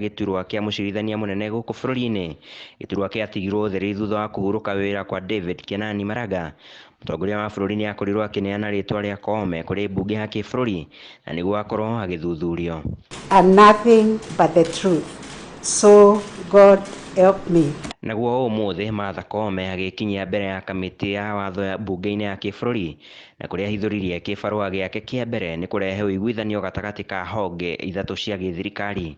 Gĩturwa kĩa mũcirithania mũnene gũkũ bũrũri-inĩ. Gĩturwa gĩatigirwo ũtheri thutha wa kũhurũka wĩra kwa David Kenani Maraga. Mũtongoria wa bũrũri nĩ akorirwo akĩneana rĩtwa rĩa Koome kũrĩ mbunge ya kĩbũrũri na nĩguo akorwo agĩthuthurio. And nothing but the truth. So God help me. Naguo ũmũthĩ Martha Koome agĩkinyia mbere ya kamĩtĩ ya watho ya mbunge-inĩ ya kĩbũrũri na kũrĩa ahithũririe kĩbarũa gĩake kĩa mbere nĩ kũrehe ũiguithanio gatagatĩ ka honge ithatũ cia gĩthirikari.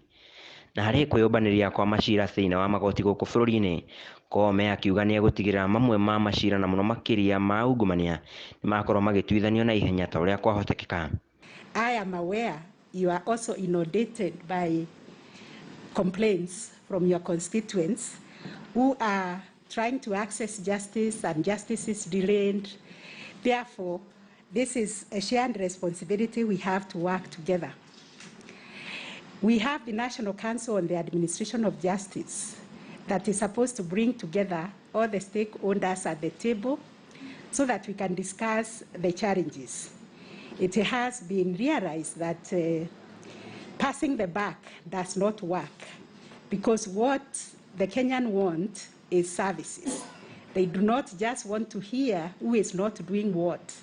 Na harĩ kwĩyũmbanĩria kwa macira thĩinĩ wa magoti gũkũ bũrũri-inĩ, Koome akiuga nĩ egũtigĩrĩra mamwe ma macira na mũno makĩria ma ungumania nĩ makorwo magĩtuithanio na ihenya ta ũrĩa kwahotekeka. I am aware you are also inundated by complaints from your constituents who are trying to access justice and justice is delayed. Therefore, this is a shared responsibility. We have to work together. We have the National Council on the Administration of Justice that is supposed to bring together all the stakeholders at the table so that we can discuss the challenges. It has been realized that passing the buck does not work because what the Kenyan want is services. They do not just want to hear who is not doing what.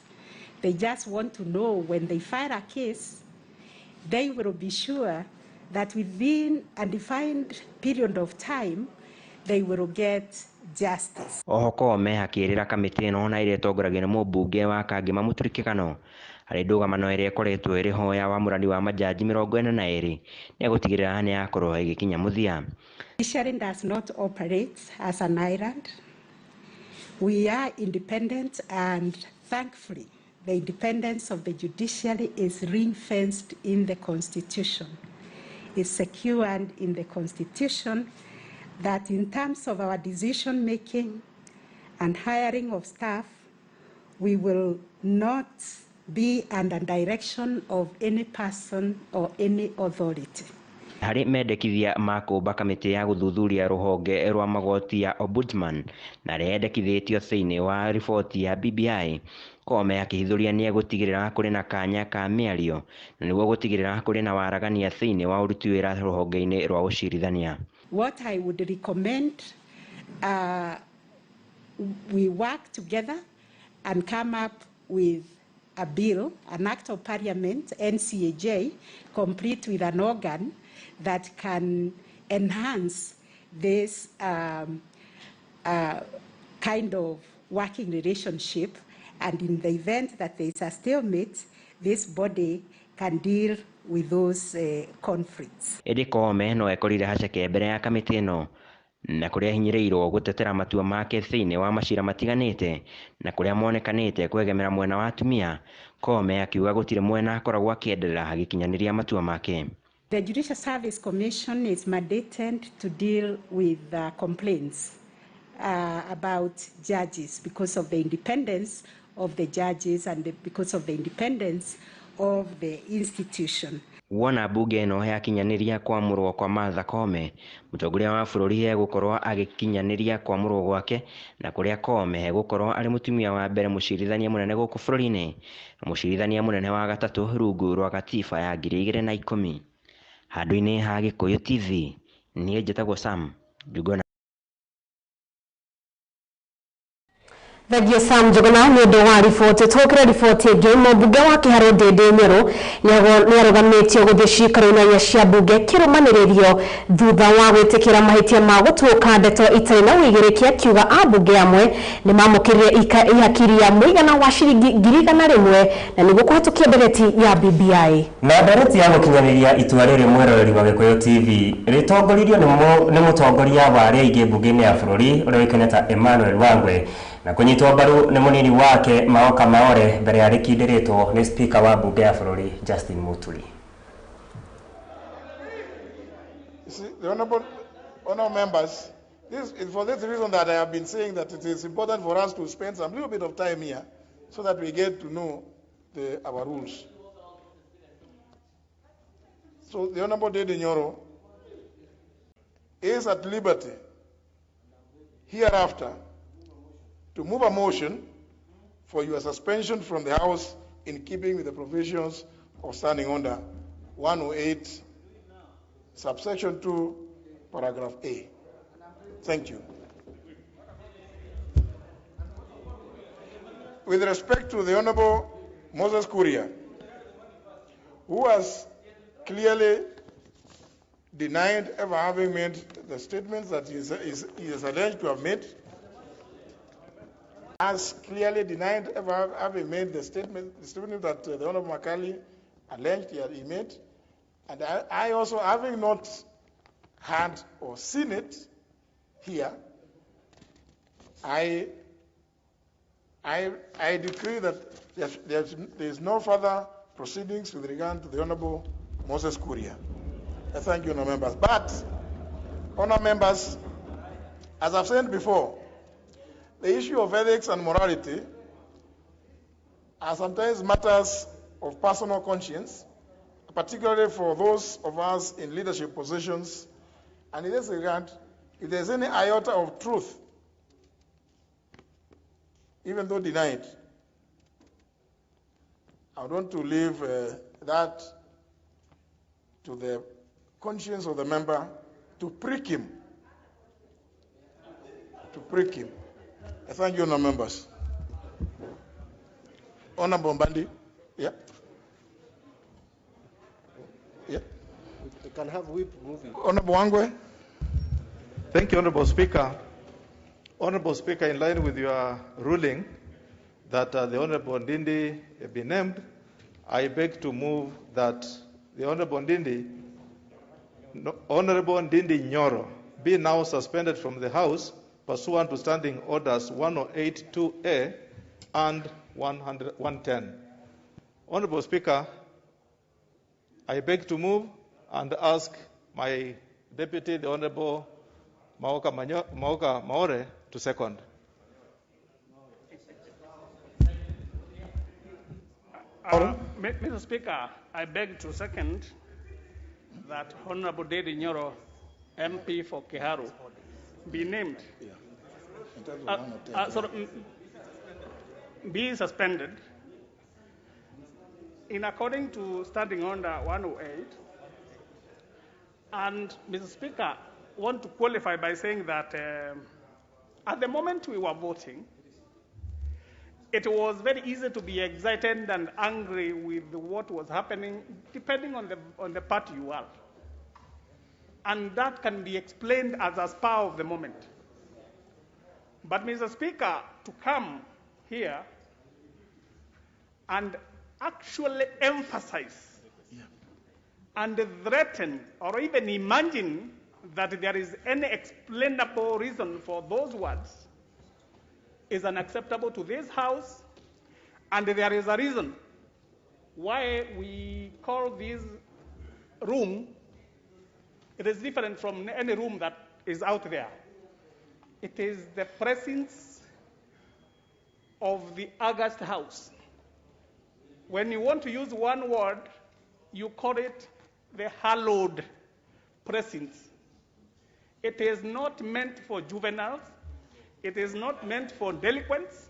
They just want to know when they file a case, they will be sure that within a defined period of time, they will get justice. Oho Koome akĩĩrĩra kamĩtĩ ĩno na ĩrĩa ĩtongoragio nĩ mũmbunge wa Kangema Mũturi Kĩgano harĩ ndũgamano ĩrĩa ĩkoretwo ĩrĩ ho ya wamũrani wa majaji 42 nĩ egũtigĩrĩra nĩ yakorwo ĩgĩkinya mũthia. Judiciary does not operate as an island. We are independent and thankfully the independence of the judiciary is ring-fenced in the Constitution. It's secured in the Constitution that in terms of our decision-making and hiring of staff, we will not be under direction of any person or any authority. Harĩ mendekithia ma kũũmba kamĩtĩ ya gũthuthuria rũhonge rwa magoti ya Ombudsman na ĩrĩa yendekithĩtio thĩinĩ wa riboti ya BBI, Koome akĩhithũria nĩ egũtigĩrĩra kũrĩ na kanya ka mĩario na nĩguo gũtigĩrĩra kũrĩ na waragania thĩinĩ wa ũruti wĩra rũhonge-inĩ rwa ũcirithania. What I would recommend, we work together and come up with a bill, an act of parliament, NCAJ, complete with an organ that can enhance this kind of working relationship. And in the event that there is a stalemate, this body can deal with those conflicts. Ĩndĩ Koome no ekorire haceke mbere ya kamĩtĩ ĩno na kũrĩa hinyĩrĩirwo gũtetera matua make thĩinĩ wa macira matiganĩte na kũrĩa monekanĩte kwegemera mwena wa atumia. Koome akiuga gũtirĩ mwena akoragwo akĩenderera agĩkinyanĩria matua make. The Judicial Service Commission is mandated to deal with complaints about judges because of the independence of the judges and because of the independence of the institution. Wona mbunge ĩno yakinyanĩria kwamũrwo kwa Martha Koome, mũtongoria wa bũrũri egũkorwo agĩkinyanĩria kwamũrwo gwake na kũrĩa Koome egũkorwo arĩ mũtumia wa mbere mũcirithania mũnene gũkũ bũrũri-inĩ na mũcirithania mũnene wa gatatũ rungu rwa gatiba ya 2010. Handũ-inĩ ha Gĩkũyũ TV, niĩ njĩtagwo Sam Njuguna. Thengio Sam Njuguna nĩ ũndũ wa riboti. Tũkĩre riboti ĩngĩ. Mũmbunge wa Kĩharũ Ndĩndĩ Nyoro nĩarũgamĩtio gũthiĩ ciikaro-inĩ inya cia mbunge kĩrũmanĩrĩrio thutha wa gwĩtĩkĩra mahĩtia ma gũtũka ndeto itarĩ na ũigĩrĩki, akiuga ambunge amwe nĩ mamũkĩrire ihaki rĩa mũigana wa ciringi 100,000 na nĩguo kũhetũkia ndereti ya BBI. Na ndereti ya gũkinyanĩria itua rĩrĩ mwĩroreri wa Gĩkũyũ TV rĩtongoririo nĩ mũtongoria wa arĩa aingĩ mbunge-inĩ ya bũrũri ũrĩa ũĩkaine ta Emmanuel Wangwe na kũnyitwo mbaru nĩ mũnini wake Maoka Maore mbere ya rĩkindĩrĩtwo nĩ spika wa mbunge ya bũrũri Justin Muturi. You see, the honorable members, this is for this reason that I have been saying that it is important for us to spend some little bit of time here so that we get to know our rules. So the Honorable Ndindi Nyoro is at liberty hereafter to move a motion for your suspension from the House in keeping with the provisions of Standing Order 108 subsection 2, paragraph A. Thank you. With respect to the Honorable Moses Kuria, who has clearly denied ever having made the statements that he is alleged to have made, has clearly denied ever having made the statement that the Honorable Makali alleged he made, and I also, having not heard or seen it here, I decree that there is no further proceedings with regard to the Honorable Moses Kuria. I thank you, Honourable Members. But, Honourable Members, as I've said before, the issue of ethics and morality are sometimes matters of personal conscience, particularly for those of us in leadership positions. And in this regard, if there's any iota of truth, even though denied, I want to leave that to the conscience of the member to prick him. To prick him. I thank you, honourable members. Honourable Mbandi. Yeah. Yeah. We can have whip moving. Honourable Wangwe. Thank you, Honourable Speaker. Honourable Speaker, in line with your ruling that the Honourable Ndindi be named, I beg to move that the Honourable Ndindi, no, Honourable Ndindi Nyoro, be now suspended from the House pursuant to Standing Orders 108(2)A and 110. Honourable Speaker, I beg to move and ask my deputy, the Honourable Maoka Maore, to second. Mr. Speaker, I beg to second that Honorable Ndindi Nyoro, MP for Kiharu, be named. Yeah. Sorry, be suspended in according to Standing Order 108. And Mr. Speaker, want to qualify by saying that at the moment we were voting, it was very easy to be excited and angry with what was happening, depending on the party you are. And that can be explained as a spur of the moment. But Mr. Speaker, to come here and actually emphasize and threaten or even imagine that there is any explainable reason for those words is unacceptable to this House, and there is a reason why we call this room, it is different from any room that is out there. It is the presence of the August House. When you want to use one word, you call it the hallowed presence. It is not meant for juveniles. It is not meant for delinquents.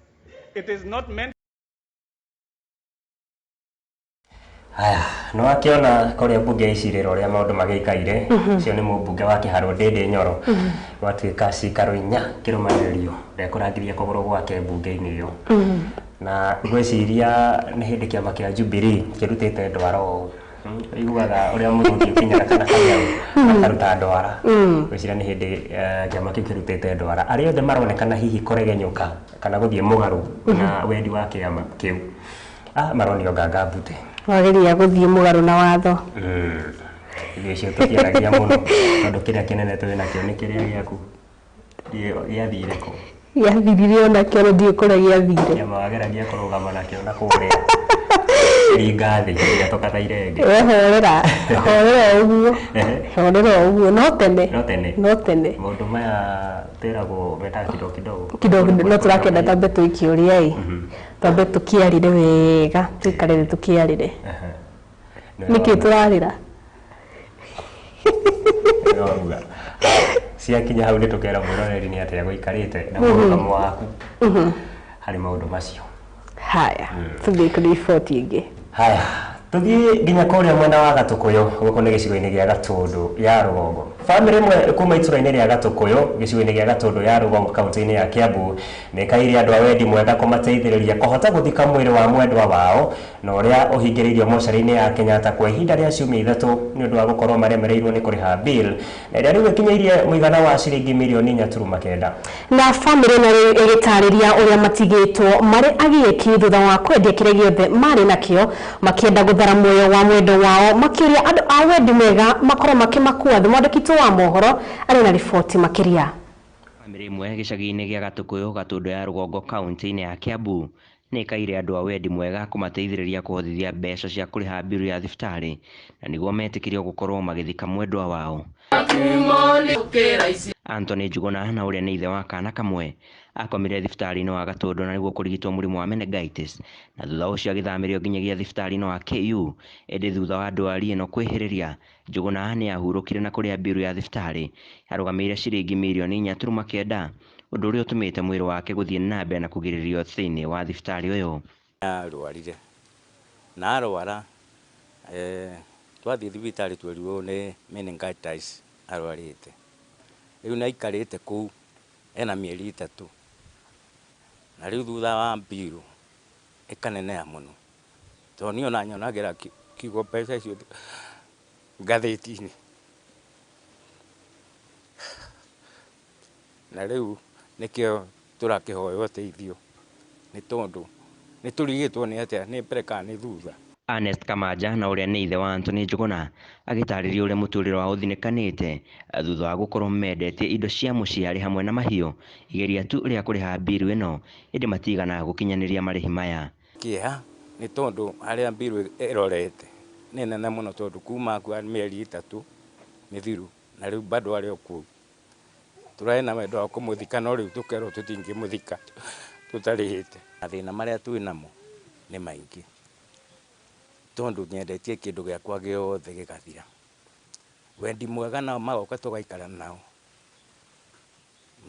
It is not meant. Haya, no akiona kuria bunge icirĩro ũrĩa maũndũ magĩikaire ũcio nĩ mũmbunge wa Kĩharũ Ndindi Nyoro gwatuĩka cikaro inya kĩrũmanĩrĩrio ndekũrangĩria kũgũrũ gwake mbunge-inĩ ĩyo na ngwĩciria nĩ hĩndĩ kĩama kĩa Jubilee kĩrutĩte ndwara ũũ iguaga ũrĩa mũthũki ũkinyaga kana kanyau akaruta ndwara ngwĩciria nĩ hĩndĩ kĩama kĩu kĩrutĩte ndwara arĩa othe maronekana hihi kũregenyũka kana gũthiĩ mũgarũ na wendi wa kĩama kĩu maronio nganga mbute wageria guthie mugaru na watho irio icio tũtiaragia mũno tondũ kĩrĩa kĩnene twĩ nakĩo nĩ kĩrĩa gĩaku gĩathire kũ gĩathirire onakĩo na ndiũĩ kũrĩa gĩathire kĩama wageragia kũrũgama nakĩo na kũrĩa ringa thĩ gĩatoka ta irenge we horera horera ũguo horera ũguo no tene no tene no tene maũndũ maya twĩragwo metaga kidogo kidogo kidogo no tũrakĩenda twambe twĩkĩũria ĩ twambe tũkĩarĩre wega tũikarĩre tũkĩarĩre nĩkĩ tũrarĩra ciakinya hau nĩ tũkera mwĩroreri nĩ atĩa gũikarĩte na mũrũgamo waku harĩ maũndũ macio. Haya, tũthiĩ kũrĩ riboti ĩngĩ. Haya, Tuthiĩ nginya kũrĩa mwena wa Gatũkũyũ gũkũ nĩ gĩcigo-inĩ gĩa Gatũndũ ya Rũgongo. Bamĩrĩ ĩmwe kuma itũra-inĩ rĩa Gatũkũyũ gĩcigo-inĩ gĩa Gatũndũ ya Rũgongo kaunti-inĩ ya Kiambu nĩ ĩkaĩire andũ a wendi mwega kũmateithĩrĩria kũhota gũthika mwĩrĩ wa mwendwa wao na ũrĩa ũhingĩrĩirio mocarĩ-inĩ ya Kenyatta kwa ihinda rĩa ciumia ithatũ nĩ ũndũ wa gũkorwo maremereirwo nĩ kũrĩha bill na ĩrĩa rĩu ĩkinyĩirie mũigana wa ciringi mirioni 4.9. Na bamĩrĩ ĩno rĩu ĩgĩtarĩria ũrĩa matigĩtwo marĩ agiĩki thutha wa kwendia kĩrĩa gĩothe marĩ nakĩo makĩenda gũthara muoyo wa mwendo wao makĩũria andũ a wendi mwega makorwo makĩmakua. Mwandĩki wa mohoro arĩ na riboti makĩria. Bamĩrĩ ĩmwe gĩcagi-inĩ gĩa Gatũkũyũ Gatũndũ ya Rũgongo kaunti-inĩ ya Kiambu nĩ ĩkaĩire andũ a wendi mwega kũmateithĩrĩria kũhotithia mbeca cia kũrĩha mbiru ya thibitarĩ na nĩguo metĩkĩrio gũkorwo magĩthika mwendwa wao. Anthony Njuguna na ũrĩa nĩ ithe wa kana kamwe akomire thibitarĩ-inĩ wa Gatũndũ na nĩguo kũrigitwo mũrimũ wa meningitis na thutha ũcio agĩthamĩrio nginyagia thibitarĩ-inĩ wa KU ĩndĩ thutha wa ndwari ĩno kwĩhĩrĩria Njuguna nĩ ahurũkire na kũrĩa mbiru ya thibitarĩ yarũgamĩire ciringi mirioni 4.9 ũndũ ũrĩa ũtũmĩte mwĩrĩ wake gũthiĩ na mbere na kũgirĩrĩrio thĩinĩ wa thibitarĩ ũyũ. Arwarire na arwara twathiĩ thibitarĩ twerirwo nĩ meningitis arwarĩte rĩu nĩ aikarĩte kũu ena mĩeri 3 na rĩu thutha wa mbiru ĩkaneneha mũno tondũ niĩ ona nyonagĩra kiugo mbeca icio ngathĩti-inĩ na rĩu nĩkĩo tũrakĩhoya ũteithio nĩ tondũ nĩ tũrigĩtwo nĩ atĩa nĩ mbere kana nĩ thutha. Ernest Kamaja na ũrĩa nĩ ithe wa Anthony Njuguna agĩtarĩria ũrĩa mũtũrĩre wao ũthinĩkanĩte thutha wa gũkorwo mendetie indo cia mũciĩ arĩ hamwe na mahiũ igeria tu rĩa kũrĩha mbiru ĩno ĩndĩ matigana gũkinyanĩria marĩhi maya. Kĩeha nĩ tondũ harĩa mbiru ĩrorete nĩ nene mũno tondũ kuma kwa mĩeri 3 mĩthiru na rĩu bado arĩ o kũu tũrarĩ na wendo wa kũmũthika no rĩu tũkerwo tũtingĩmũthika tũtarĩhĩte. Mathĩna marĩa twĩ namo nĩ maingĩ tondũ nyendetie kĩndũ gĩakwa gĩothe gĩgathira. Wendi mwega nao magoka tũgaikara nao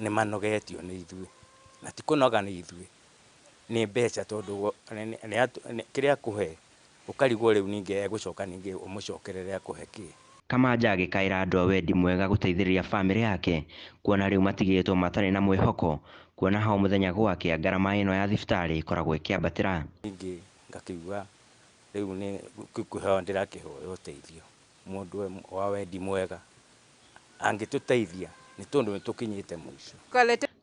nĩ manogetio nĩ ithuĩ na ti kũnoga nĩ ithuĩ nĩ mbeca tondũ kĩrĩa akũhe ũkarigwo rĩu ningĩ egũcoka ningĩ ũmũcokerere akũhe kĩ. Kamaja agĩkaĩra andũ a wendi mwega gũteithĩrĩria bamĩrĩ yake kuona rĩu matigĩtwo matarĩ na mwĩhoko kuona hau mũthenya gwake ngarama ĩno ya thibitarĩ ĩkoragwo ĩkĩambatĩra. Ningĩ ngakiuga rĩu nĩ kũheo ndĩrakĩhoya ũteithio mũndũ wa wendi mwega angĩtũteithia nĩ tondũ nĩtũkinyĩte mũico.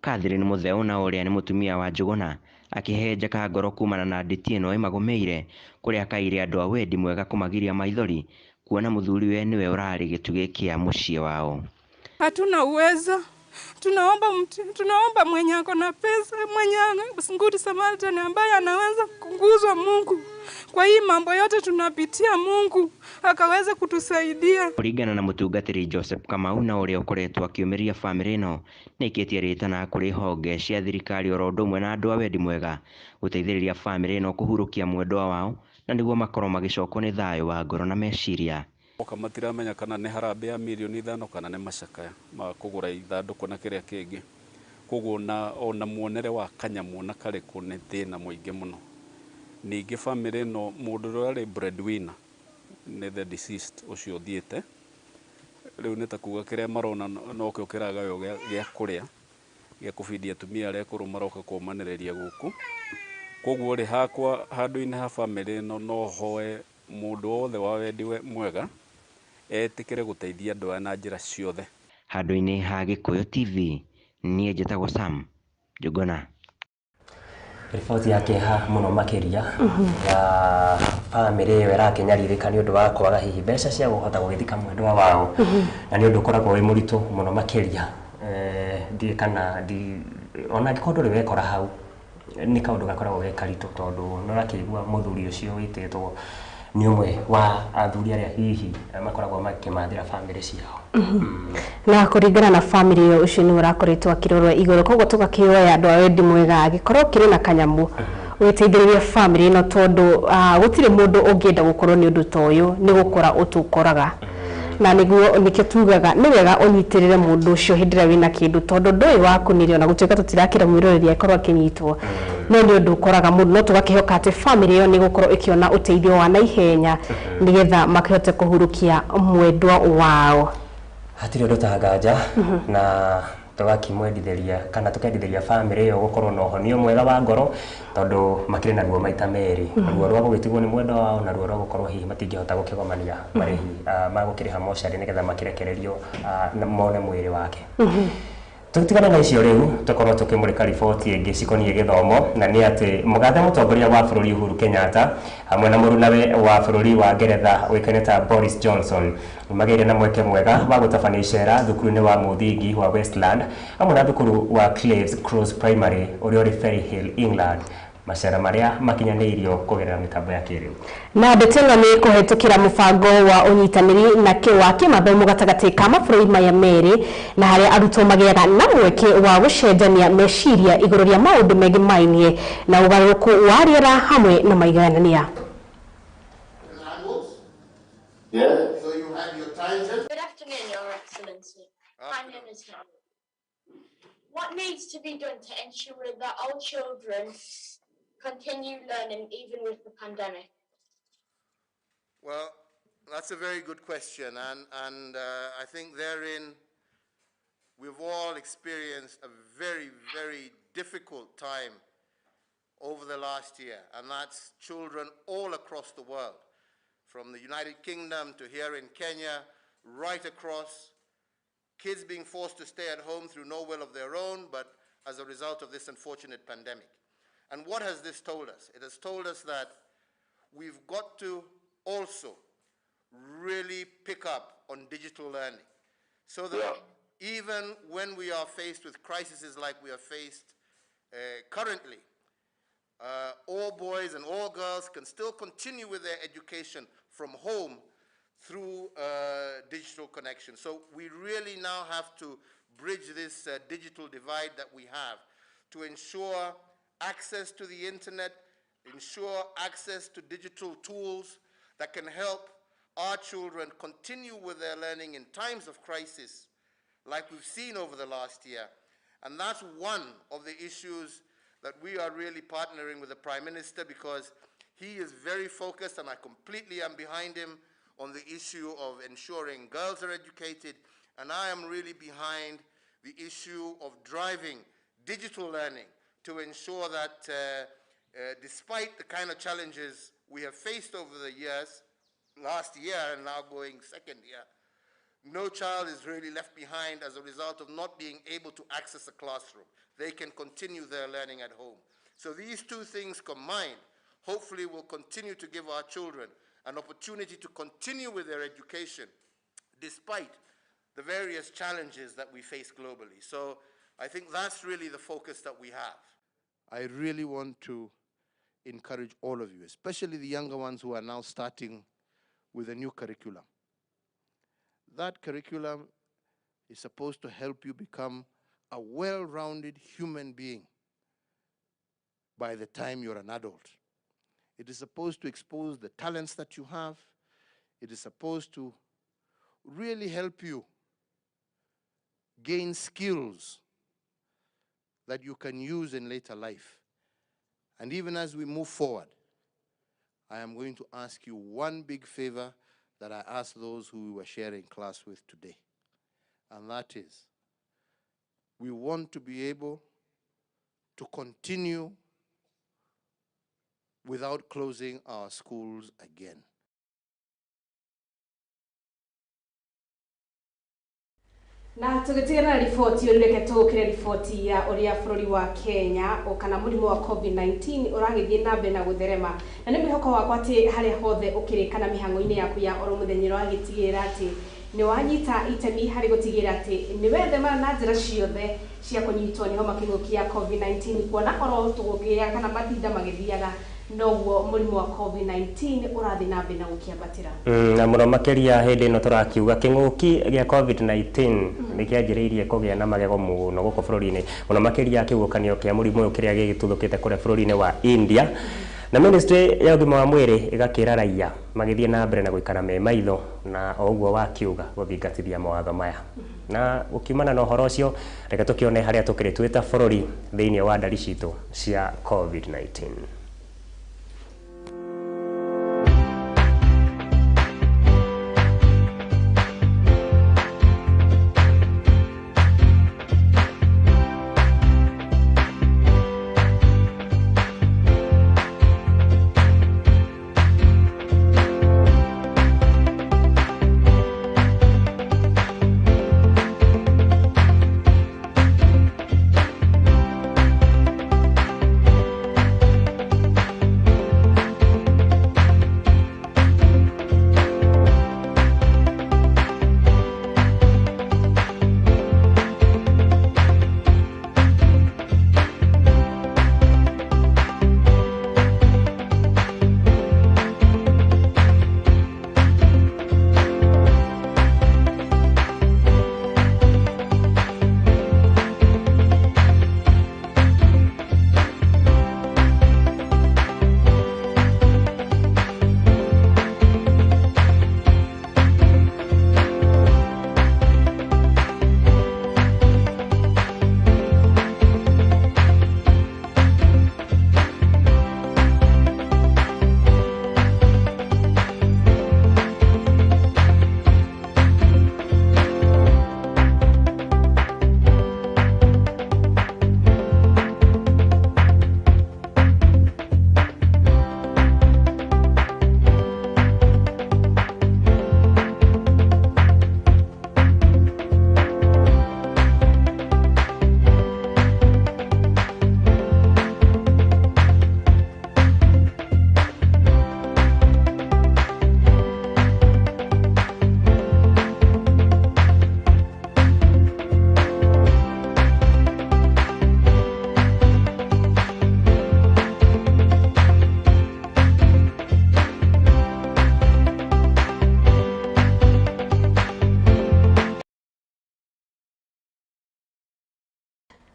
Catherine Mutheu na ũrĩa nĩ mũtumia wa Njuguna akĩhenjeka ngoro kumana na nditi ĩno ĩmagũmĩire kũrĩa akaĩire andũ a wendi mwega kũmagiria maithori kuona mũthuriwe nĩwe ũrarĩ gĩtugĩ kĩa mũciĩ wao. Hatuna uwezo, tunaomba mwenye ako na pesa, mwenye good Samaritan ambaye anaweza kunguzwa Mungu kwa hii mambo yote tunapitia, Mungu akaweza kutusaidia. Kũringana na mũtungatĩri Joseph Kamau na ũrĩa ũkoretwo akĩũmĩrĩria bamĩrĩ ĩno nĩ ĩkĩtie rĩtana kũrĩ honge cia thirikari oro ũndũ ũmwe na andũ a wendi mwega gũteithĩrĩria bamĩrĩ ĩno kũhurũkia mwendwa wao na nĩguo makorwo magĩcokwo nĩ thayũ wa ngoro na meciria. Oka matiramenya kana nĩ harambee ya mirioni 5 kana nĩ macakaya ma kũgũra ithandũkũ na kĩrĩa kĩngĩ koguo ona muonere wa kanyamũ na karĩkũ nĩ thĩna mũingĩ mũno. Ningĩ bamĩrĩ ĩno mũndũ ũrĩa ũrarĩ breadwinner nĩ the deceased ũcio ũthiĩte rĩu nĩ ta kuga kĩrĩa marona nokĩo kĩragaywo gĩa kũrĩa gĩa kũbindia atumia arĩa akũrũ maroka kũmanĩrĩria gũkũ koguo rĩ hakwa handũ-inĩ ha bamĩrĩ ĩno no hoe mũndũ wothe wa wendi mwega etĩkĩre gũteithia andũ aya na njĩra ciothe. Handũ-inĩ ha Gĩkũyũ TV niĩ njĩtagwo Sam Njuguna. Riboti ya kĩeha mũno makĩria ya bamĩrĩ ĩyo ĩrakĩnyarirĩka nĩ ũndũ wa kwaga hihi mbeca cia kũhota gũgĩthika mwendwa wao na nĩ ũndũ ũkoragwo wĩ mũritũ mũno makĩria. Ndiũĩ kana ona angĩkorwo ndũrĩ wekora hau nĩ kaũndũ gakoragwo ge karitũ tondũ nĩ ũrakĩigua mũthuri ũcio wĩtĩtwo nĩ ũmwe wa athuri arĩa hihi makoragwo makĩmathĩra bamĩrĩ ciao. Na kũringana na bamĩrĩ ĩyo ũcio nĩ ũrakoretwo akĩrorwo igũrũ koguo tũgakĩoya andũ a wendi mwega angĩkorwo kĩrĩ na kanyamũ wĩteithĩrĩrie bamĩrĩ ĩno tondũ gũtirĩ mũndũ ũngĩenda gũkorwo nĩ ũndũ ta ũyũ nĩ gũkora ũtũkoraga. Na nĩguo nĩkĩo tugaga nĩ wega ũnyitĩrĩre mũndũ ũcio hĩndĩ ĩrĩa wĩna kĩndũ, tondũ ndũĩ waku nĩrĩ, ona gũtuĩka tũtirakĩra mwĩroreri akorwo akĩnyitwo, no nĩ ũndũ ũkoraga mũndũ, no tũgakĩhoka atĩ bamĩrĩ ĩyo nĩ ĩgũkorwo ĩkĩona ũteithio wa naihenya nĩgetha makĩhote kũhurũkia mwendwa wao. Hatirĩ ũndũ ta nganja, na tũgakĩmwendithĩria kana tũkendithĩria bamĩrĩ ĩyo gũkorwo na ũhonio mwega wa ngoro, tondũ makĩrĩ na ruo maita merĩ, ruo rwa gũgĩtigwo nĩ mwendwa wao na ruo rwa gũkorwo hihi matingĩhota gũkĩgomania marĩhi ma gũkĩrĩha mocarĩ nĩgetha makĩrekererio na mone mwĩrĩ wake. Tũtigane na icio rĩu, tũkorwo tũkĩmũrĩka riboti ĩngĩ cikoniĩ gĩthomo, na nĩ atĩ mũgathe mũtongoria wa bũrũri Uhuru Kenyatta hamwe na mũrunawe wa bũrũri wa Ngeretha ũĩkaine ta Boris Johnson nĩmagĩire na mweke mwega wa gũtabania icera thukuru-inĩ wa mũthingi wa Westland hamwe na thukuru wa Claves Cross Primary ũrĩa ũrĩ Ferryhill, England, macera marĩa makinyanĩirio kũgerera mĩtambo ya kĩrĩu. Na ndeto ĩno nĩ kũhetũkĩra mũbango wa ũnyitanĩri na wa kĩmathomo gatagatĩ ka mabũrũri maya merĩ, na harĩa arutwo magĩaga na mweke wa gũcenjania meciria igũrũ rĩa maũndũ megemainie na ũgarũrũku wa rĩera hamwe na maiganania. Yes. So you have your tangent. Good afternoon, Your Excellency. My name is Helen. What needs to be done to ensure that all children continue learning even with the pandemic? Well, that's a very good question, and I think therein we've all experienced a very, very difficult time over the last year, and that's children all across the world, from the United Kingdom to here in Kenya, right across, kids being forced to stay at home through no will of their own, but as a result of this unfortunate pandemic. And what has this told us? It has told us that we've got to also really pick up on digital learning, so that even when we are faced with crises like we are faced currently, all boys and all girls can still continue with their education from home through digital connection. So we really now have to bridge this digital divide that we have to ensure access to the internet, ensure access to digital tools that can help our children continue with their learning in times of crisis like we've seen over the last year. And that's one of the issues that we are really partnering with the Prime Minister, because he is very focused, and I completely am behind him on the issue of ensuring girls are educated, and I am really behind the issue of driving digital learning to ensure that despite the kind of challenges we have faced over the years, last year and now going second year, no child is really left behind as a result of not being able to access a classroom. They can continue their learning at home. So these two things combined, hopefully will continue to give our children an opportunity to continue with their education despite the various challenges that we face globally. So I think that's really the focus that we have. I really want to encourage all of you, especially the younger ones who are now starting with a new curriculum. That curriculum is supposed to help you become a well-rounded human being by the time you're an adult. It is supposed to expose the talents that you have. It is supposed to really help you gain skills that you can use in later life. And even as we move forward, I am going to ask you one big favor that I asked those who we were sharing class with today. And that is, we want to be able to continue without closing our schools again. Na tugitigana na riboti ĩyo, reke tũgũkĩre riboti ya ũrĩa bũrũri wa Kenya kana mũrimũ wa COVID-19 ũragĩthiĩ na mbere na gũtherema, na nĩ mwĩhoko wakwa atĩ harĩa hothe ũkĩrĩ kana mĩhang'o-inĩ yaku ya oro mũthenya ũragĩtigĩrĩra atĩ nĩ wanyita itemi harĩ gũtigĩrĩra atĩ nĩ wethemana na njĩra ciothe cia kũnyitwo nĩ homa kĩng'ũki ya COVID-19, kuona oro tũgũkĩaga kana matinda magĩthiaga noguo mũrimũ wa COVID-19 ũrathiĩ na mbere na gũkĩambatĩra. Na mũno makĩria hĩndĩ ĩno tũrakiuga kĩng'ũki gĩa COVID-19 nĩ kĩanjĩrĩirie kũgĩa na magego mũno gũkũ bũrũri-inĩ, mũno makĩria kĩhuhũkanio kĩa mũrimũ ũyũ kĩrĩa gĩgĩtuthũkĩte kũrĩa bũrũri-inĩ wa India. Na ministry ya ũgima wa mwĩrĩ ĩgakĩra raia magĩthiĩ na mbere na gũikara me maitho na o ũguo wakiuga gũthingatithia mawatho maya. Na gũkiumana na ũhoro ũcio reke tũkĩone harĩa tũkĩrĩ twĩ ta bũrũri thĩinĩ wa ndari citũ cia COVID-19.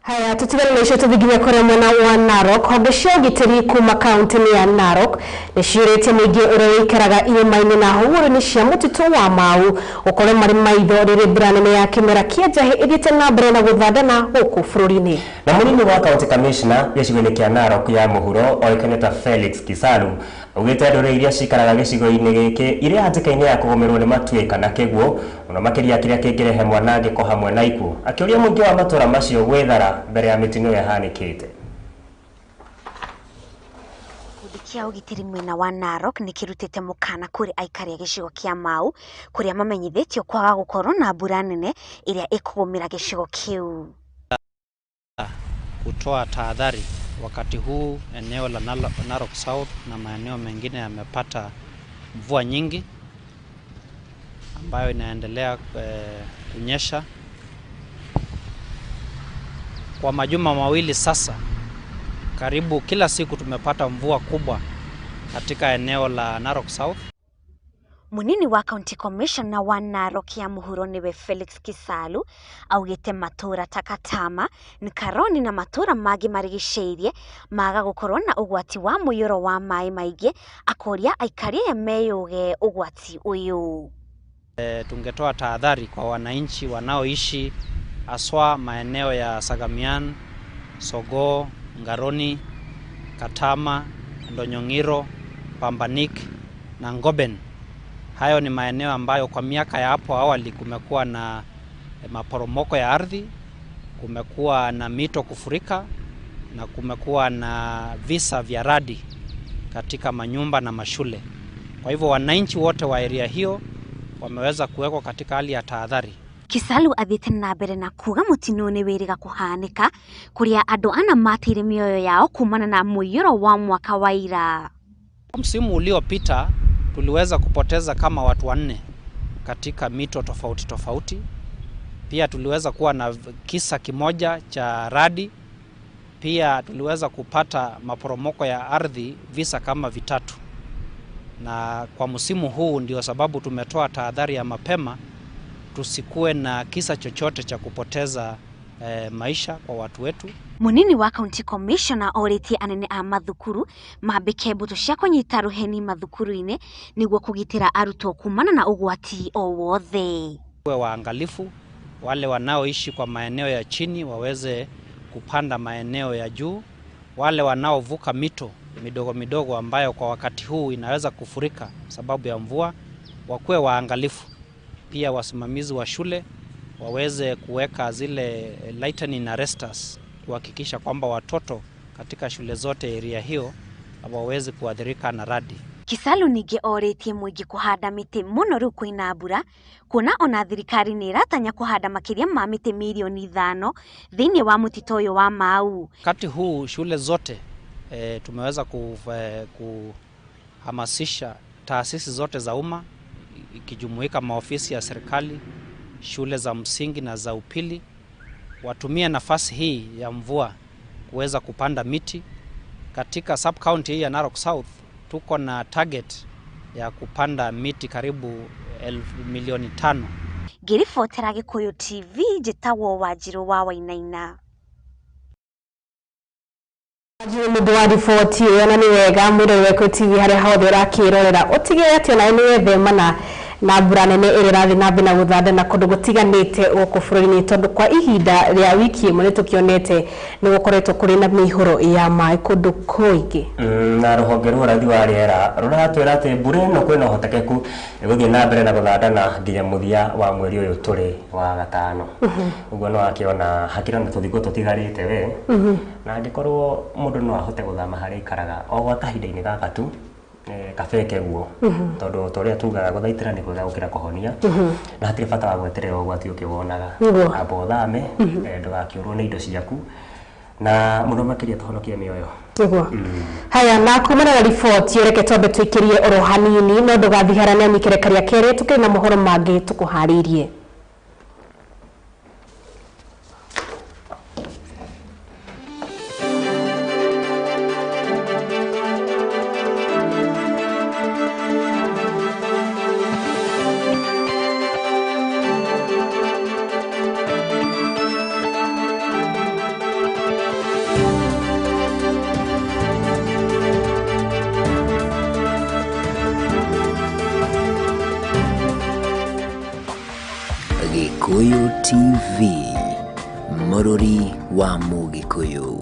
Haya, tutigane na icio tuthiginya kuria mwena wa Narok. Honge cia ũgitĩri kuma kaunti-inĩ ya Narok nĩ ciũrĩtie mũingĩ ũrĩa ũikaraga irĩma-inĩ na hũgũrũ-inĩ cia mũtitũ wa Mau gũkorwo marĩ maitho rĩrĩa mbura nene ya kĩmera kĩa njahĩ ĩthiĩte na mbere na gũthandana gũkũ bũrũri-inĩ. Na mũnini wa county commissioner gĩcigo-inĩ kĩa Narok ya mũhuro oĩkaine ta Felix Kisalu augĩte ndũrĩrĩ iria cikaraga gĩcigo-inĩ gĩkĩ irĩ hatĩka-inĩ ya kũgũmĩrwo nĩ matuĩka na kĩguũ mũno makĩria kĩrĩa kĩngĩrehe mwanangĩko hamwe na ikuũ, akĩũria mũingĩ wa matũũra macio gwĩthara mbere ya mĩtino ĩyo ĩhanĩkĩte. Gĩkundi kĩa ũgitĩri mwena wa Narok nĩ kĩrutĩte mũkana kũrĩ aikari a gĩcigo kĩa Mau kũrĩa mamenyithĩtio kwaga gũkorwo na mbura nene ĩrĩa ĩkũgũmĩra gĩcigo kĩu. Kutoa tahadhari wakati huu eneo la Narok South na maeneo mengine yamepata mvua nyingi ambayo inaendelea kunyesha kwa majuma mawili sasa. Karibu kila siku tumepata mvua kubwa katika eneo la Narok South. Munini wa County Commissioner wa Narok ya muhuro niwe Felix Kisalu augite matura ta Katama, Nkaroni na matura mangĩ marigicĩirie maga gũkorwo na ũgwati wa mũiyũro wa maĩ maingĩ, akoria aikari aya meyũge ũgwati ũyũ. Tungetoa tahadhari kwa wananchi wanaoishi haswa maeneo ya Sagamian, Sogo, Ngaroni, Katama, Ndonyongiro, Pambanik na Ngoben. Hayo ni maeneo ambayo kwa miaka ya hapo awali kumekuwa na maporomoko ya ardhi, kumekuwa na mito kufurika na kumekuwa na visa vya radi katika manyumba na mashule. Kwa hivyo wananchi wote wa area hiyo wameweza kuwekwa katika hali ya tahadhari. Kisalu athiĩte na mbere na kuga mũtino nĩ wĩrĩga kũhanĩka kũrĩa andũ ana mateire mĩoyo yao kumana na mũiyũro wa mwaka wa ira. Msimu uliopita tuliweza kupoteza kama watu 4 katika mito tofauti tofauti. Pia tuliweza kuwa na kisa kimoja cha radi. Pia tuliweza kupata maporomoko ya ardhi visa kama 3. Na kwa msimu huu ndio sababu tumetoa tahadhari ya mapema tusikue na kisa chochote cha kupoteza maisha kwa watu wetu. Munini wa county commissioner orĩtie anene a mathukuru mambĩke mbũtũ cia kũnyita rũheni mathukuru-inĩ nĩguo kũgitĩra arutwo kumana na ũgwati o wothe. Waangalifu, wale wanaoishi kwa maeneo ya chini waweze kupanda maeneo ya juu, wale wanaovuka mito midogo midogo ambayo kwa wakati huu inaweza kufurika sababu ya mvua wakuwe waangalifu. Pia wasimamizi wa shule waweze kuweka zile lightning arresters kuhakikisha kwamba watoto katika shule zote area hiyo hawawezi kuathirika na radi. Kisalu ningĩ orĩtie mũingĩ kũhanda mĩtĩ mũno rĩu kwĩna mbura kuona ona thirikari nĩ ĩratanya kũhanda makĩria ma mĩtĩ milioni 5 thĩinĩ wa mũtitũ ũyũ wa Mau. Wakati huu shule zote tumeweza kuhamasisha taasisi zote za umma ikijumuika maofisi ya serikali, shule za msingi na za upili, watumie nafasi hii ya mvua kuweza kupanda miti. Katika sub county hii ya Narok South tuko na target ya kupanda miti karibu milioni 5. Ngĩribotera Gĩkũyũ TV njĩtagwo Wanjirũ wa Wainaina. Nĩ wa riboti ĩyo na nĩ wega mwĩrori wa Gĩkũyũ TV harĩa hothe ũrakĩrorera ũtigĩrĩre atĩ onawe nĩ wethemana na mbura nene ĩrĩa ĩrathiĩ na mbere na gũthanda na kũndũ gũtiganĩte gũkũ bũrũri-inĩ tondũ kwa ihinda rĩa wiki ĩmwe nĩ tũkĩonete nĩ gũkoretwo kũrĩ na mĩihũro ya maĩ kũndũ kũingĩ. Na rũhonge rwa ũrathi wa rĩera rũratwĩra atĩ mbura ĩno kwĩna ũhotekeku ĩgũthiĩ na mbere na gũthandana nginya mũthia wa mweri ũyũ tũrĩ wa gatano. Ũguo no akĩona hakĩrĩ na tũthikũ tũtigarĩte we na angĩkorwo mũndũ no ahote gũthama harĩa aikaraga o gwa kahinda-inĩ gaka tu kabeke guo tondu toria tugaga guthaitira ni kwega gukira kuhonia na hatire bata wa gweterera ugwati ukiwonaga amba uthame ndugakiurwo ni indo ciaku na muno makiria tuhonokie mioyo. Niguo. Haya, na kumana na riboti reke twambe tuikirie oro hanini no ndugathiharania mikere karia keri tukiri na mohoro mangi tukuharirie. Gikuyu TV, Mũrũri wa Mũgĩkũyũ.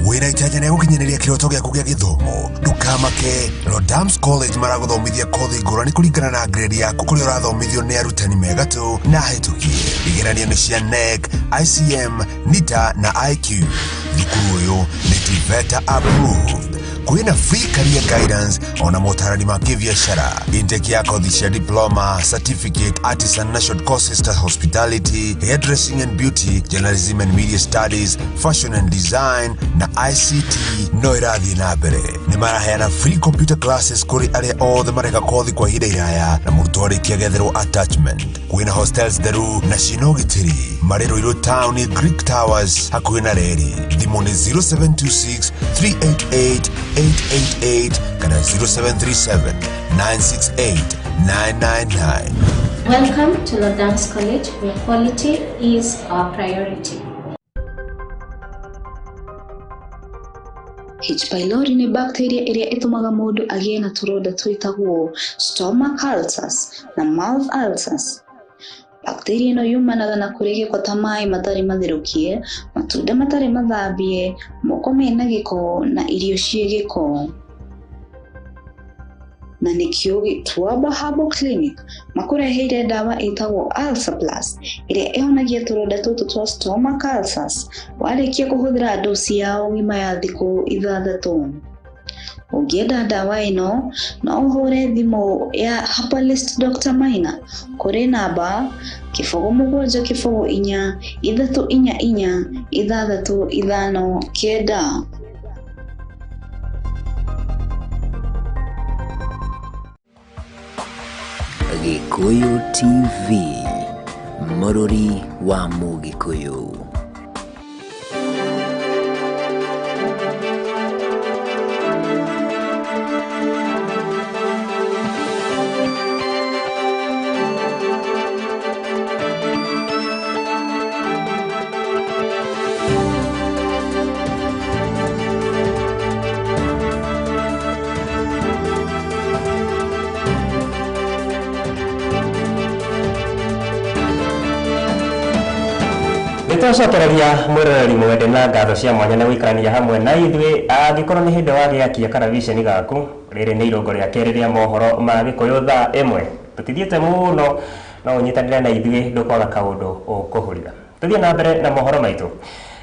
Wĩna itanya rĩa gũkinyanĩria kĩroto gĩaku gĩa gĩthomo, ndũkamake. Rodams College maragũthomithia kothi ngũrani kũringana na grade yaku kũrĩa ũrathomithio nĩ arutani megatũ na ahĩtũkie. Igeranio nĩ cia KNEC, ICM, NITA na IQ. Thukuru ũyũ nĩ TVETA approved. Kwĩna free career guidance ona motarani ma kĩbiacara. Intake ya kothi cia diploma, certificate, artisan na short courses ta hospitality, hairdressing and beauty, journalism and media studies, fashion and design na ICT no ĩrathiĩ na mbere. Nĩ maraheana free computer classes kũrĩ arĩa othe mareka kothi kwa ihinda iraya na mũrutwo arĩkia agetherwo attachment. Kwĩna hostels theru na ciĩna ũgitĩri. Marĩ Ruiru Town, Greek Towers hakuhĩ na reri. Thimũ nĩ 0726 388 888 kana 0737 968 999. Welcome to Lodams College, where quality is our priority. H. pylori nĩ bacteria ĩrĩa ĩtũmaga mũndũ agĩe na tũronda twĩtagwo stomach ulcers na mouth ulcers. Bacteria ĩno yumanaga na kũrĩa gĩko ta maĩ matarĩ matherũkie, matunda matarĩ mathambie, moko mena gĩko na irio ciĩ gĩko. Na nĩkĩo Gĩtuamba Herbal Clinic makũreheire ndawa ĩtagwo Ulcer Plus ĩrĩa ĩhonagia tũronda tũtũ twa stomach ulcers warĩkia kũhũthĩra dosi yao ng'ima ya thikũ 6. Ũngĩenda ndawa ĩno no ũhũre thimũ ya Herbalist Dr. Maina kũrĩ namba 07 04 344 659. Gikuyu TV, Mũrũri wa Mũgĩkũyũ. Nĩtwacokereria mwĩroreri mwende na ngatho cia mwanya na gũikarania hamwe na ithuĩ. Angĩkorwo nĩ hĩndĩ wagĩakia karaviceni gaku, rĩrĩ nĩ irũngo rĩa kerĩ rĩa mohoro ma Gĩkũyũ thaa 1. Tũtithiĩte mũno, no ũnyitanĩre na ithuĩ, ndũkwaga kaũndũ ũkũhũrira. Tũthiĩ na mbere na mohoro maitũ.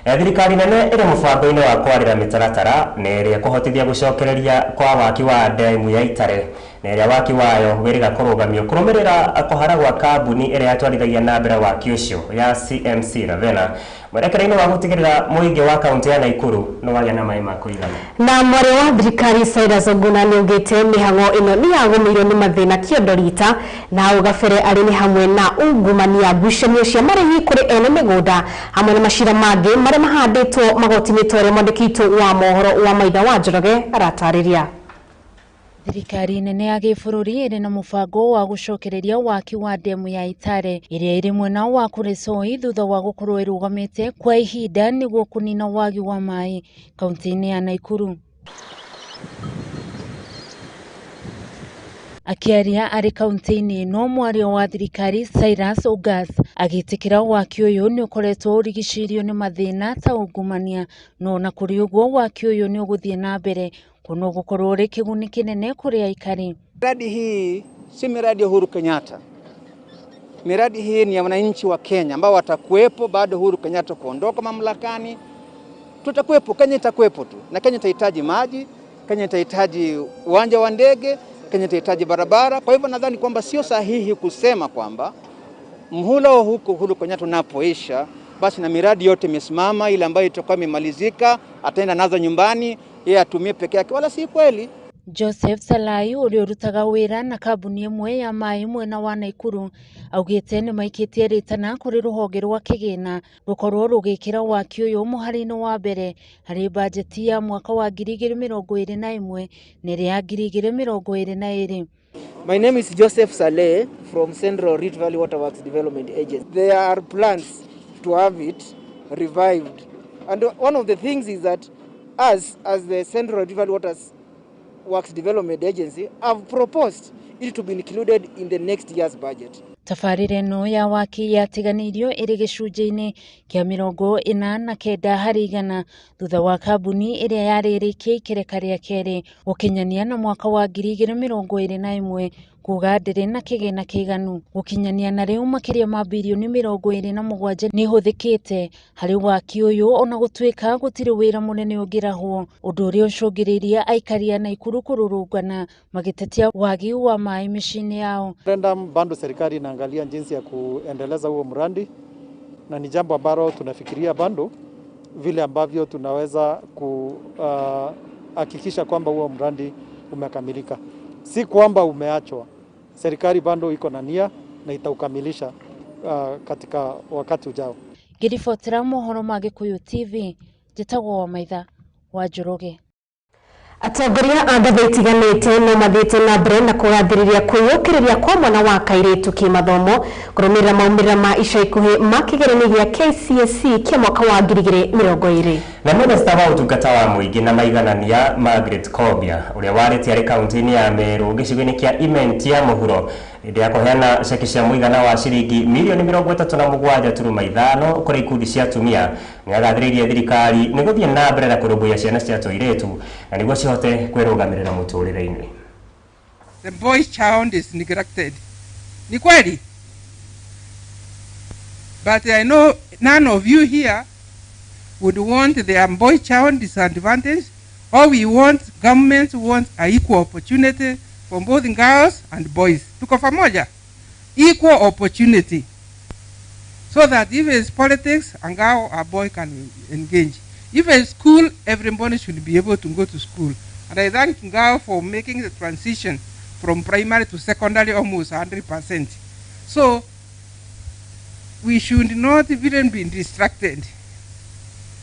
Thirikari nene ĩrĩ mũbango-inĩ wa kwarĩra mĩtaratara na ĩrĩa ĩkũhotithia gũcokereria kwa waki wa ndemu ya Itare, na ĩrĩa waki wayo wĩrĩga kũrũgamio kũrũmĩrĩra kũhara gwa kambuni ĩrĩa yatwarithagia na mbere waki ũcio ya CMC Ravenna, mwerekera-inĩ wa gũtigĩrĩra mũingĩ wa kaunti ya Nakuru nĩ wagĩa na maĩ ma kũigana. Na mwaria wa thirikari Cyrus Oguna nĩaugĩte mĩhang'o ĩno nĩyagũmĩirwo nĩ mathĩna kĩondo rita, na hau gabere arĩ nĩ hamwe na ungumania, ngucanio cia marĩhi kũrĩ ene mĩgũnda hamwe na macira mangĩ marĩa mahandĩtwo magoti-inĩ ta ũrĩa mwandĩki witũ wa mohoro wa Maitha wa Njoroge aratarĩria. Thirikari nene ya gĩbũrũri ĩrĩ na mũbango wa gũcokereria waki wa ndemu ya Itare ĩrĩa ĩrĩ mwena wa Kuresoi thutha wa gũkorwo ĩrũgamĩte kwa ihinda nĩguo kũnina wagi wa maĩ kaunti-inĩ ya Nakuru. Akĩaria arĩ kaunti-inĩ ĩno, mwaria wa thirikari Cyrus Ogas agĩtĩkĩra waki ũyũ nĩ ũkoretwo ũrigicĩirio nĩ mathĩna ta ungumania, no ona kũrĩ ũguo waki ũyũ nĩ ũgũthiĩ na mbere kuona ũgũkorwo ũrĩ kĩguni kĩnene kũrĩ aikari. Miradi hii si miradi ya Uhuru Kenyatta. Miradi hii ni ya wananchi wa Kenya ambao watakuwepo baada Uhuru Kenyatta kuondoka mamlakani. Tutakuwepo, Kenya itakuwepo tu. Na Kenya itahitaji maji, Kenya itahitaji uwanja wa ndege, Kenya itahitaji barabara. Kwa hivyo nadhani kwamba sio sahihi kusema kwamba mhula wa Uhuru Kenyatta unapoisha basi na miradi yote imesimama, ile ambayo itakuwa imemalizika ataenda nazo nyumbani, yeye atumie peke yake, wala si kweli. Joseph Salai ũrĩa ũrutaga wĩra na kambuni ĩmwe ya maĩ mwena wa Nakuru augĩte nĩ maikĩtie rĩtana kũrĩ rũhonge rwa kĩgĩna rũkorwo rũgĩkĩra waki ũyũ mũhari-inĩ wa mbere harĩ bajeti ya mwaka wa 2021 na ĩrĩa ya 2022. My name is Joseph Saleh from Central Rift Valley Waterworks Development Agency. There are plans to have it revived, and one of the things is that us as the Central Rift Valley Waterworks Development Agency have proposed it to be included in the next year's budget. Tabarĩra ĩno ya waki yatiganĩirio ĩrĩ gĩcunjĩ-inĩ kĩa 49 harĩ igana thutha wa kambuni ĩrĩa yarĩ ĩrĩkie ikereka rĩa kerĩ gũkinyania na mwaka wa 2021 kuga ndĩrĩ na kĩgĩna kĩiganu. Gũkinyania na rĩu makĩria ma birioni 27 nĩ ihũthĩkĩte harĩ waki ũyũ, ona gũtuĩka gũtirĩ wĩra mũnene ũngĩrahwo, ũndũ ũrĩa ũcũngĩrĩirie aikari a Nakuru kũrũrũngana magĩtetia wagi wa maĩ mĩciĩ-inĩ yao. Referendum bado serikali inaangalia jinsi ya kuendeleza huo mradi, na ni jambo ambalo tunafikiria bado vile ambavyo tunaweza kuhakikisha kwamba huo mradi umekamilika. Si kwamba umeachwa, serikali bado iko na nia na itaukamilisha katika wakati ujao. Ngĩribotera mohoro ma Gĩkũyũ TV, njĩtagwo Wamaitha wa Njoroge. Atongoria a ngathĩ itiganĩte no mathiĩte na mbere na kũgathĩrĩria kwĩyũkĩrĩria kwa mwana wa kairĩtu kĩmathomo kũrũmĩrĩra maumĩrĩra ma ica ikuhĩ ma kĩgeranio gĩa KCSE kĩa mwaka wa 2020. Na minista wa ũtungata wa mũingĩ na maiganania Margaret Kobia ũrĩa warĩtie arĩ kaunti-inĩ ya Meru gĩcigo-inĩ kĩa Imenti ya mũhuro hĩndĩ ya kũheana ceki cia mũigana wa ciringi milioni 37.5 kũrĩ ikundi cia atumia nĩagathĩrĩirie thirikari nĩ gũthiĩ na mbere na kũrũmbũiya ciana cia tũirĩtu na nĩguo cihote kwĩrũgamĩrĩra mũtũrĩre-inĩ. The boy child is neglected. Ni kweli? But I know none of you here would want their boy child disadvantaged. All we want, government wants a equal opportunity for both girls and boys. Tuko pamoja. Equal opportunity. So that if it's politics, a girl or a boy can engage. If it's school, everybody should be able to go to school. And I thank Ngao for making the transition from primary to secondary almost 100%. So we should not even be distracted.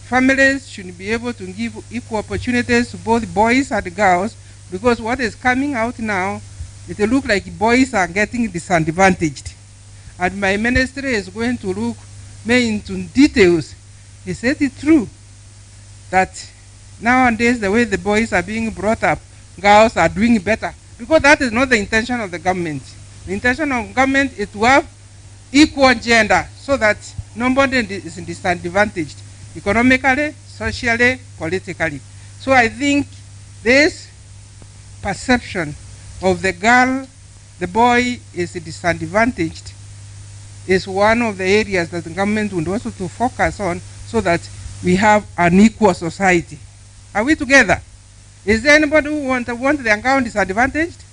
Families should be able to give equal opportunities to both boys and girls, because what is coming out now, it looks like boys are getting disadvantaged. And my ministry is going to look more into details. Is it true that nowadays the way the boys are being brought up, girls are doing better? Because that is not the intention of the government. The intention of government is to have equal gender so that Nobody is disadvantaged economically, socially, politically. So I think this perception of the girl, the boy is disadvantaged is one of the areas that the government would also to focus on so that we have an equal society. Are we together? Is there anybody who want their girl disadvantaged?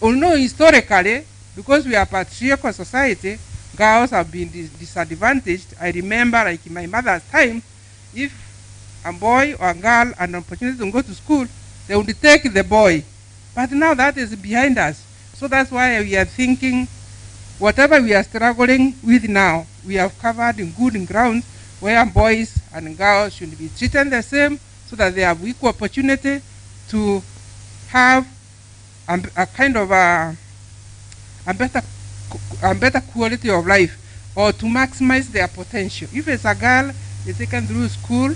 Although historically, because we are a patriarchal society, girls have been disadvantaged. I remember, like in my mother's time, if a boy or a girl had an opportunity to go to school, they would take the boy. But now that is behind us. So that's why we are thinking whatever we are struggling with now, we have covered in good ground where boys and girls should be treated the same so that they have equal opportunity to have a kind of a better quality of life, or to maximize their potential. If it's a girl, they taken through school,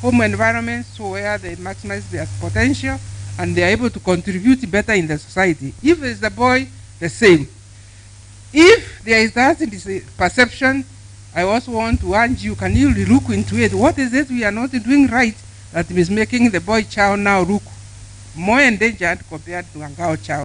home environment, so where they maximize their potential and they are able to contribute better in the society. If it's the boy, the same. If there is that perception, I also want to urge you, can you look into it? What is it we are not doing right that is making the boy child now look more endangered compared to a girl child?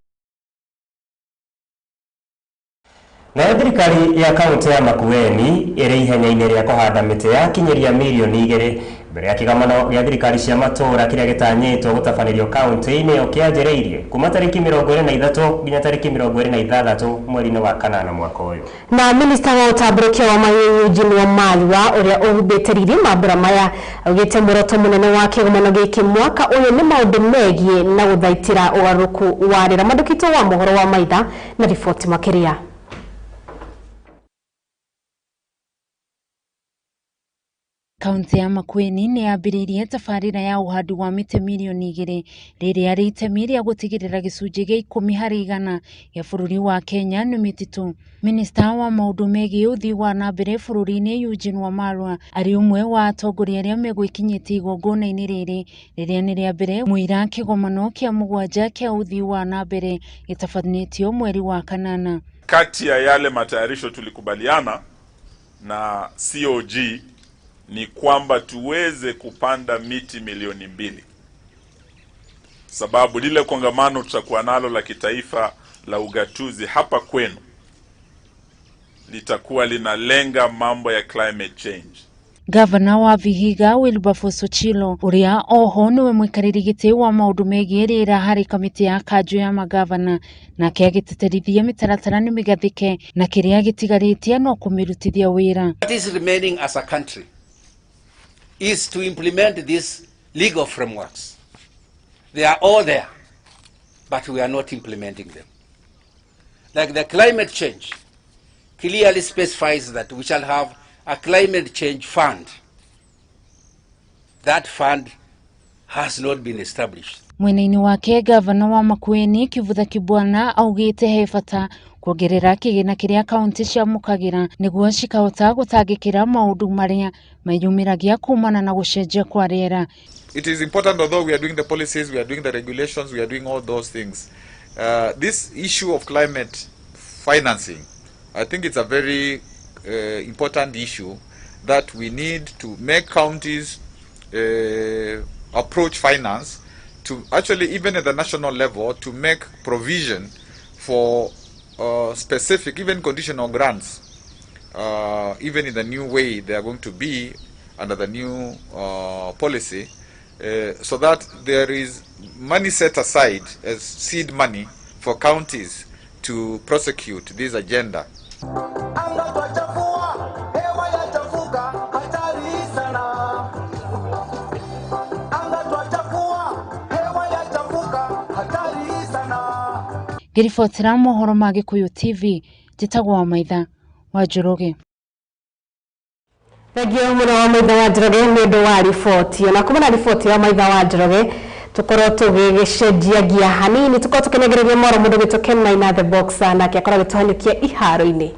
Nayo thirikari ya kaunti ya Makueni ĩrĩ ihenya-inĩ rĩa kũhanda mĩtĩ ya kinyĩria mirioni 2 mbere ya kĩgomano gĩa thirikari cia matũũra kĩrĩa gĩtanyĩtwo gũtabanĩrio kaunti-inĩ ĩyo kĩanjĩrĩirie kuma tarĩki 23 nginya tarĩki 26 mweri-inĩ wa kanana mwaka ũyũ. Na minista wa ũtambũrũkia wa mahiũ Eugene Wamalwa ũrĩa ũhumbĩte riri mambũra maya augĩte muoroto mũnene wa kĩgomano gĩkĩ mwaka ũyũ nĩ maũndũ megiĩ na gũthaitĩra ũgarũrũku wa rĩera. Mwandĩki wa mohoro wa Maitha na riboti makĩria. Kaunti ya Makueni nĩ yambĩrĩirie tabarĩra ya ũhandi wa mĩtĩ mirioni 2 rĩrĩa rĩ itemi rĩa gũtigĩrĩra gĩcunjĩ gĩa 10 harĩ igana gĩa bũrũri wa Kenya nĩ mĩtitũ. Minista wa maũndũ megiĩ ũthii wa na mbere bũrũri-inĩ Eugene Wamalwa arĩ ũmwe wa atongoria arĩa megwĩkinyĩtie igongona-inĩ rĩrĩ rĩrĩa nĩ rĩa mbere mũira kĩgomano kĩa 7 kĩa ũthii wa na mbere gĩtabanĩtio mweri wa kanana. Kati ya yale matayarisho tulikubaliana na COG ni kwamba tuweze kupanda miti milioni 2, sababu lile kongamano tutakuwa nalo la kitaifa la ugatuzi hapa kwenu litakuwa linalenga mambo ya climate change. Gavana wa Vihiga Wilberforce Ochilo uria oho niwe mwikariri giti wa maundu megie rĩera harĩ kamĩtĩ ya kanjũ ya magavana nake agĩtĩtĩrithia mĩtaratara nĩ mĩgathĩke na kĩrĩa gĩtigarĩtie no kũmĩrutithia wĩra. What is remaining as a country is to implement these legal frameworks. They are all there, but we are not implementing them. Like the climate change clearly specifies that we shall have a climate change fund. That fund has not been established. Mwena-inĩ wake gavana wa Makueni Kivutha Kibwana augĩte he bata kuongerera kĩgĩna kĩrĩa kaunti ciamũkagĩra nĩguo cikahota gũtangĩkĩra maũndũ marĩa meyumĩragia kumana na gũcenjia kwa rĩera. It is important, although we are doing the policies, we are doing the regulations, we are doing all those things. This issue of climate financing, I think it's a very important issue that we need to make counties approach finance to actually, even at the national level, to make provision for specific, even conditional grants, even in the new way they are going to be under the new policy, so that there is money set aside as seed money for counties to prosecute this agenda. Ngĩribotera mohoro ma Gĩkũyũ TV, njĩtagwo Wamaitha wa Njoroge. Thengiũ mũno Wamaitha wa Njoroge nĩ ũndũ wa riboti. Ona kuma na riboti ya Wamaitha wa Njoroge tukorwo tũgĩgĩcenjia ngia hanini, tukorwo tũkĩnengereria moro mũndũ witũ Ken Maina the Boxer nake akorwo agĩtũhanyũkia iharo-inĩ.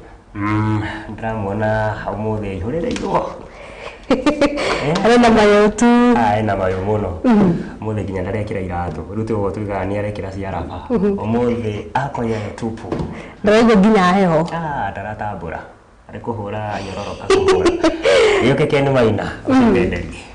Ndĩramuona ũmũthĩ aihũrĩrĩirwo. Arĩ na mayũ tu. Ena mayũ mũno. Ũmũthĩ nginya ndarekĩra iratũ. Rĩu tũguo tuigaga nĩ arekĩra ciaraba. Ũmũthĩ akonya tupu. Ndaraigua nginya heho. Ndaratambũra. Arĩ kũhũra nyororoka kũhũra. Gĩũke Ken Maina, ũcendenderie.